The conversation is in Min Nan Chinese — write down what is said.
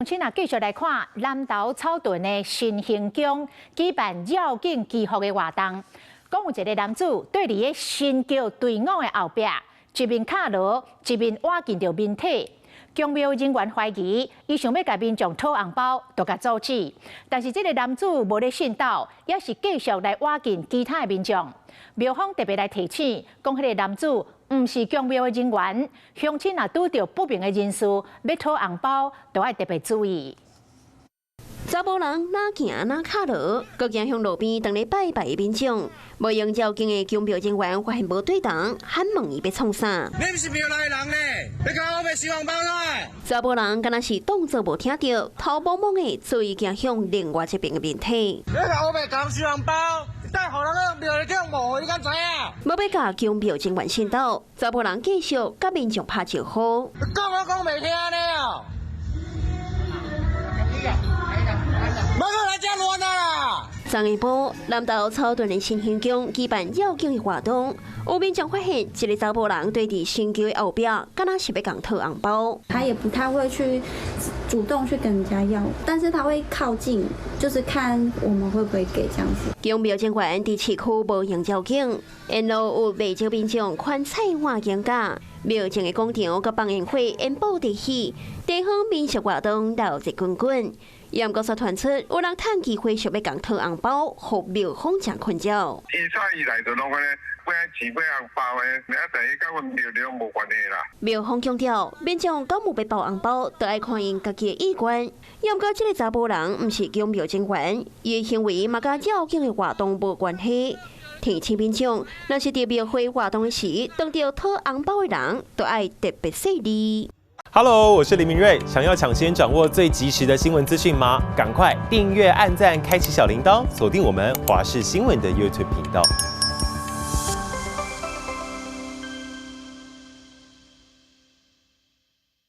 請啊，繼續來看南投草屯的新興宮舉辦繞境祈福的活動，講有一个男子對佇个神轎隊伍的後壁，一面敲鑼，一面倚近著民體。宮廟人員懷疑，伊想欲共民眾討紅包，就共阻止。但是這个男子無咧信斗，猶是繼續來倚近其他的民眾。廟方特別來提醒，講彼个男子毋是宮廟的人員，鄉親若拄著不明的人士欲討紅包，都愛特別注意。查埔人若行若敲鑼，閣行向路邊當咧拜拜的民眾，無閒繞境的宮廟人員發現無對頭，喊問伊欲創啥？你毋是廟內人呢？你共我欲收紅包啦？查埔人敢若是當作無聽著，頭摸摸的，注意行向另外一邊的民體。你共我欲講收紅包，帶予人廟裡叫無，你敢知影？無欲共宮廟人員信斗，查埔人繼續佮民眾拍招呼。講我講袂聽呢哦！莫閣來遮亂啊！昨下晡，南投草屯的新興宮舉辦繞境的活動，有民眾發現一个查埔人對佇神轎的後壁，敢若是欲共討紅包。他也不太會去主動去跟人家要，但是他會靠近，就是看我們會不會給這樣子。宮廟人員佇市區無閒繞境，沿路有袂少民眾寬菜換金價，廟前的廣場佮放煙火煙寶地起，地方民俗活動熱鬧滾滾。毋過煞傳出有人趁機會想欲共討紅包，予廟方誠困擾。伊早以來就攏按呢，欲愛錢欲紅包的，啊，但是佮阮廟裡攏無關係啦。廟方強調，民眾敢有欲包紅包，就愛看𪜶家己的意願。毋過這个查埔人毋是宮廟人員，伊的行為嘛佮繞境的活動無關係。提醒民眾，若是佇廟會活動時，當著討紅包的人，就愛特別細膩。 Hello，我是林明瑞。想要搶先掌握最及時的新聞資訊嗎？趕快訂閱、按讚、開啟小鈴鐺，鎖定我們華視新聞的 YouTube 頻道。